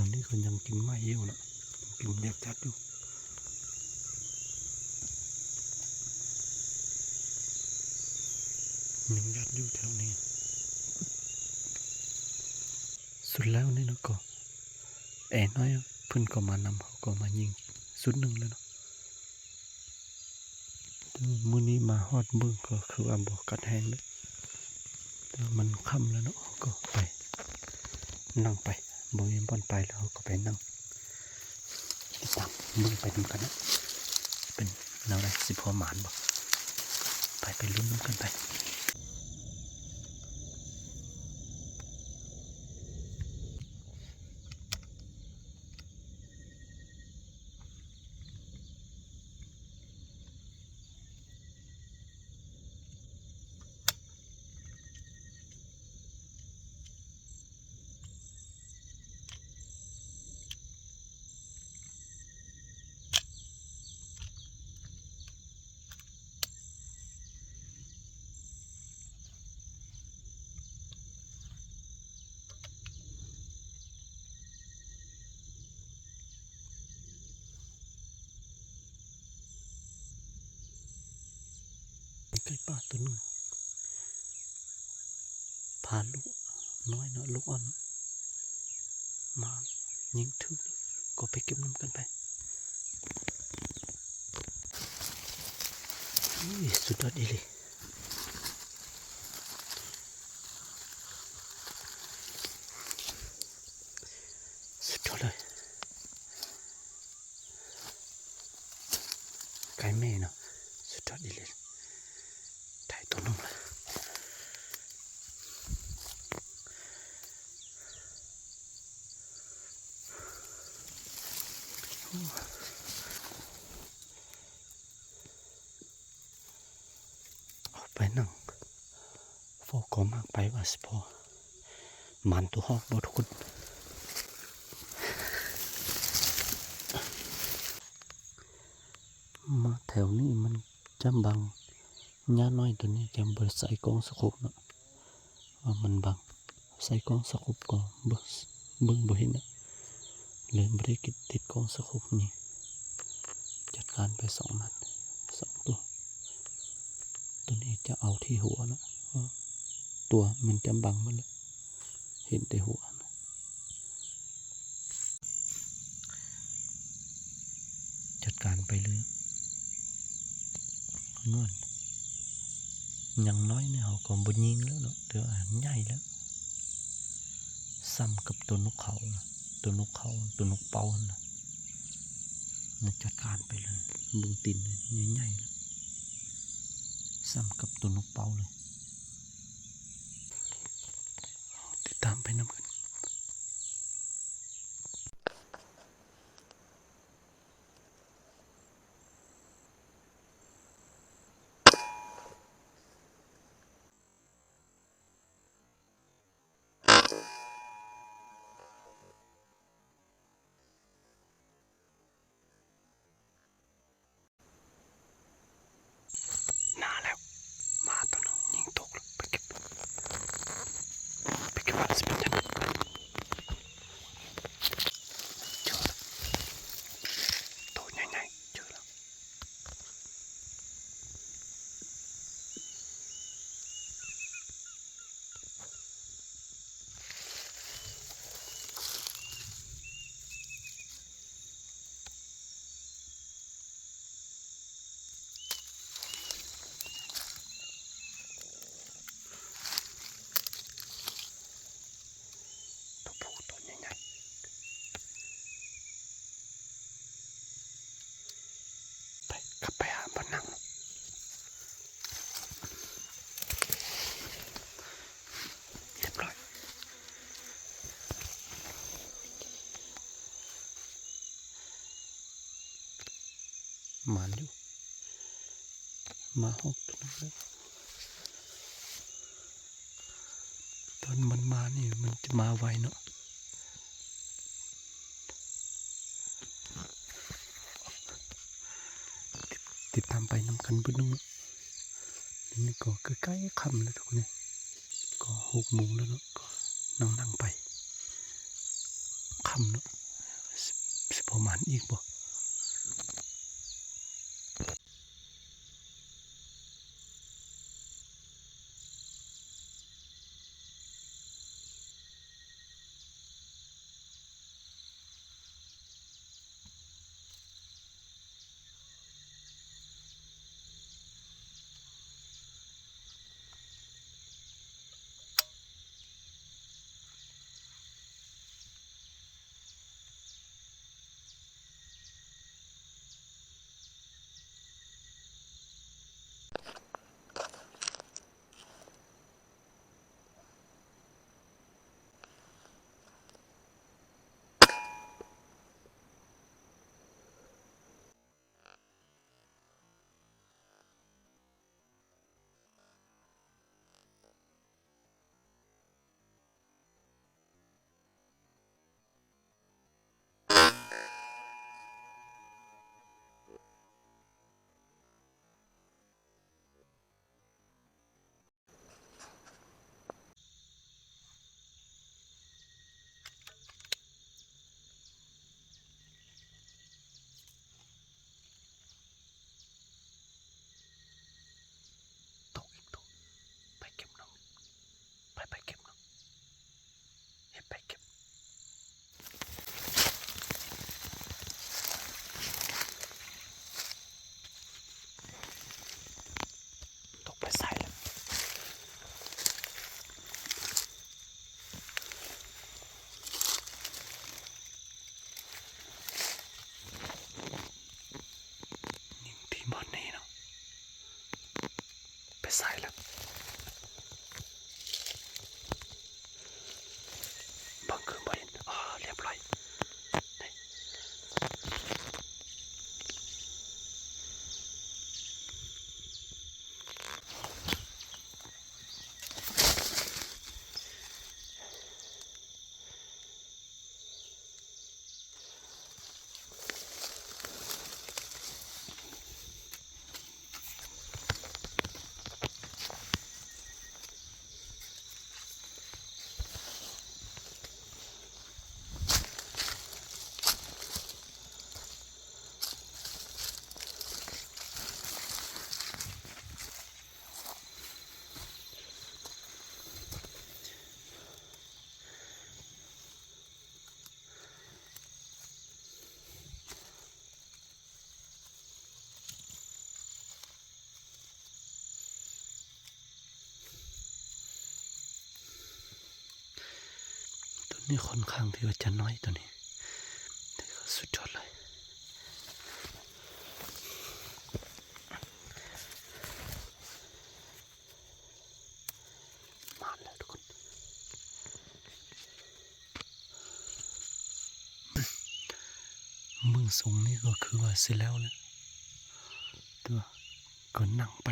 ອັນນີ້ກໍຍັງກິນໄມ້ຢູ່ເນາະ ກິນຍັງຍັດຢູ່ ຍັງຍັດຢູ່ແຖວນີ້. ສຸດແລ້ວນີ້ເນາະ ກໍແອນ້ອຍເພິ່ນກໍມານຳ ເຮົາກໍມາຍິງສຸດໜຶ່ງແລ້ວເນາະ. ແຕ່ມື້ນີ້ມາຮອດເບິ່ງກໍຄືວ່າບໍ່ກັດແຮງເດ້ ແຕ່ວ່າມັນຄ່ຳແລ້ວເນາະ ເຮົາກໍໄປ ນັ່ງໄປ ບໍ່ມີບ່ອນໄປແລ້ວ ເຮົາກໍໄປນັ່ງ ຕິດຕາມເບິ່ງໄປນຳກັນເນາະ ເປັນແນວໃດ ຊິພໍໝານບໍ່ ໄປ ໄປລຸ້ນນຳກັນໄປ. ໃກ້ປ່າຕົວໜຶ່ງ ພາລູກນ້ອຍເນາະ ລູກອ່ອນເນາະ ມາຍິງຖືກ ກໍໄປເກັບນຳກັນໄປ. ອຸ້ຍ ສຸດຍອດອີ່ຫຼີ ສຸດຍອດເລີຍ ໄກ່ແມ່ເນາະ ສຸດຍອດອີ່ຫຼີ ໄດ້ຕົວໜຶ່ງລະ. ເອົາໄປນັ່ງເຝົ້າກໍໝາກໄປວ່າຊິພໍ ໝານຕົວຮອດບໍ່ທຸກຄົນ. ມາແຖວນີ້ມັນຈຳບັງ ຫຍ້ານ້ອຍຕົວນີ້ຈະບໍ່ໃສ່ກ້ອງສະໂຄບເນາະ ວ່າມັນບັງ ໃສ່ກ້ອງສະໂຄບກໍເບິ່ງ ເບິ່ງບໍ່ເຫັນນະ ເລີຍບໍ່ໄດ້ຕິດກ້ອງສະໂຄບນີ້ ຈັດການໄປສອງນັດ ສອງຕົວ ຕົວນີ້ຈະເອົາທີ່ຫົວນະ ເພາະຕົວມັນຈຳບັງໝົດແລ້ວ ເຫັນແຕ່ຫົວນະ. ຈັດການໄປເລີຍ ນວນ ຍັງນ້ອຍນີ້ເຮົາກໍບໍ່ຍິງແລ້ວເນາະ ແຕ່ວ່າໃຫຍ່ແລ້ວ ສ່ຳກັບຕົວນົກເຂົານະ ຕົວນົກເຂົາ ຕົວນົກເປົ້າຫັ້ນນະ ຈັດການໄປເລີຍ ເບິ່ງຕີນໃຫຍ່ໆ ແລ້ວ ສ່ຳກັບຕົວນົກເປົ້າເລີຍ. ຕິດຕາມໄປນຳກັນ. ໜ້າແລ້ວ ໝາຕົວໜຶ່ງຍິງຕົກແລ້ວ ໄປເກັບ ໄປເກັບວ່າຊິເປັນຫຍັງ ເຈີແລ້ວ ໂຕໃຫຍ່ໆ ເຈີແລ້ວ. ຕົວຜູ້ຕົວໃຫຍ່ໆ ໄປ ກັບໄປຫາບ່ອນນັ່ງ ຮຽບຮ້ອຍ ໝານຢູ່ ມາຮອບຕົວນັ້ນແລ້ວ ຕອນມັນມານີ້ມັນຈະມາໄວເນາະ ຕິດ ຕິດຕາມໄປນຳກັນເບິ່ງເນາະ ນີ້ກໍໃກ້ໆຄ່ຳແລ້ວທຸກຄົນ ກໍຫົກໂມງແລ້ວເນາະ ກໍນັ່ງໆໄປ ໄຄ ຄ່ຳເນາະ ຊິ ຊິພໍໝານອີກບໍ່? ຕົກອີກຕົກ ໄປເກັບນ້ອງ ໄປ ໄປເກັບນ້ອງ ເຮັດໄປເກັບ ຕົກໄປໃສລະ ຍິງທີ່ບ່ອນນີ້ເນາະ ໄປໃສລະ ບັງຄືບໍ່ເຫັນ ອໍ ລຽບຮ້ອຍ ຕົວນີ້ຂ້ອນຂ້າງທີ່ວ່າຈະນ້ອຍ ຕົວນີ້ ແຕ່ກໍສຸດຍອດເລີຍ. ມາແລ້ວທຸກຄົນ ເບິ່ງຊົງນີ້ກໍຄືວ່າຊິແລ້ວແລ້ວ ແຕ່ວ່າກໍນັ່ງໄປ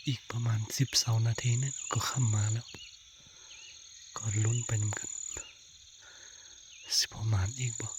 ອີກປະມານສິບຊາວນາທີນີ້ກໍຄ່ຳມາແລ້ວ ກໍລຸ້ນໄປນຳກັນ ຊິພໍໝານອີກບໍ່?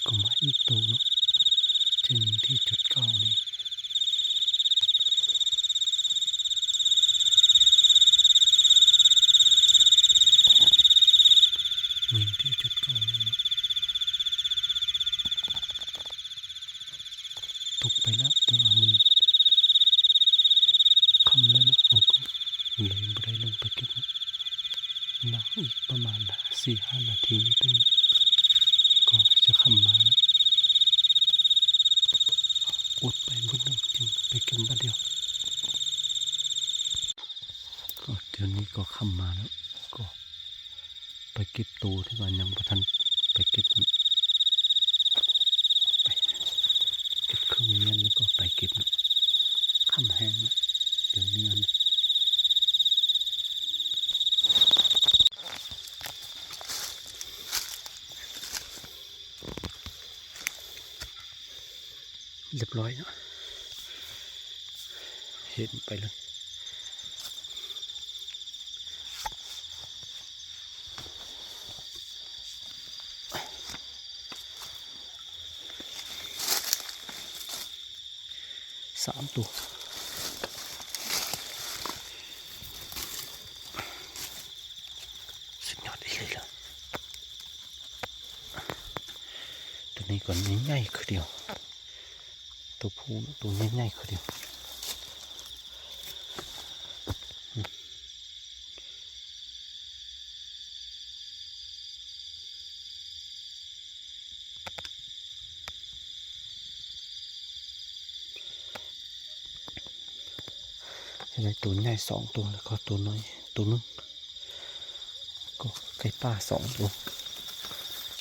ກໍມາອີກໂຕເນາະ ຈະຍິງທີ່ຈຸດເກົ່ານີ້ ຍິງທີ່ຈຸດເກົ່ານີ້ເນາະ. ຕົກໄປແລ້ວ ແຕ່ວ່າມັນຄ່ຳແລ້ວເນາະ ເຮົາກໍເລີຍບໍ່ໄດ້ລົງໄປເກັບເນາະ ນັ່ງອີກປະມານສີ່ຫ້ານາທີນີ້ຕື່ມ ກໍຈະຄ່ຳມາແລ້ວ ອົດໄປມື້ໜຶ່ງຈຶ່ງໄປເກັບບາດດຽວ. ກໍດຽວນີ້ກໍຄ່ຳມາແລ້ວ ກໍໄປເກັບໂຕທີ່ວ່າຍັງບໍ່ທັນໄປເກັບຫັ້ນ ໄປ ໄປເກັບເນາະ ຄ່ຳແຮງລະ ດຽວນີ້ຫັ້ນ ຮຽບຮ້ອຍເນາະ ເຫັນໄປເລີຍ ສາມໂຕ ສຸດຍອດອີ່ຫຼີລະ ໂຕນີ້ກໍໃຫຍ່ໆຄືດຽວ ໂຕຜູ້ໂຕໃຫຍ່ໆຄືດຽວ. ເຫັນໄດ້ໂຕໃຫຍ່ສອງໂຕ ແລ້ວກໍໂຕນ້ອຍໂຕໜຶ່ງ ກໍໄກ່ປ່າສອງໂຕ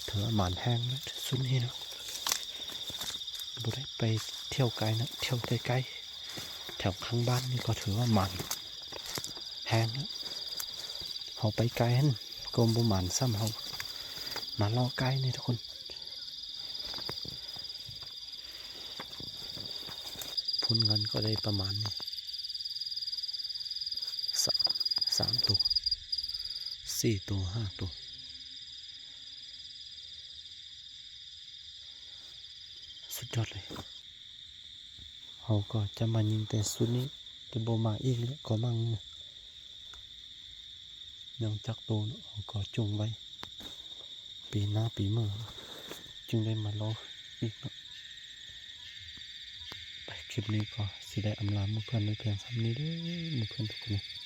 ຖືວ່າໝານແຮງແລ້ວຊຸດນີ້ເນາະ ບໍ່ໄດ້ໄປທ່ຽວໄກເນາະ ທ່ຽວໃກ້ໆ ແຖວຂ້າງບ້ານນີ້ກໍຖືວ່າໝານແຮງແລ້ວ ເຮົາໄປໄກຫັ້ນກໍບໍ່ໝານສ່ຳເຮົາມາເລາະໃກ້ນີ້ທຸກຄົນ. ຜົນງານກໍໄດ້ປະມານນີ້ ສາມ ສາມໂຕ ສີ່ໂຕ ຫ້າໂຕ ສຸດຍອດເລີຍ. ເຮົາກໍຈະມາຍິງແຕ່ຊຸດນີ້ ຈະບໍ່ມາອີກແລ້ວກໍມັ້ງ ຍັງຈັກໂຕເນາະ ເຮົາກໍຈົ່ງໄວ້ ປີໜ້າປີເມືອຈຶ່ງໄດ້ມາເລາະອີກເນາະ. ໄປ ຄລິບນີ້ກໍຊິໄດ້ອຳລາໝູ່ເພື່ອນໄວ້ພຽງສ່ຳນີ້ເດີ ໝູ່ເພື່ອນທຸກຄົນ.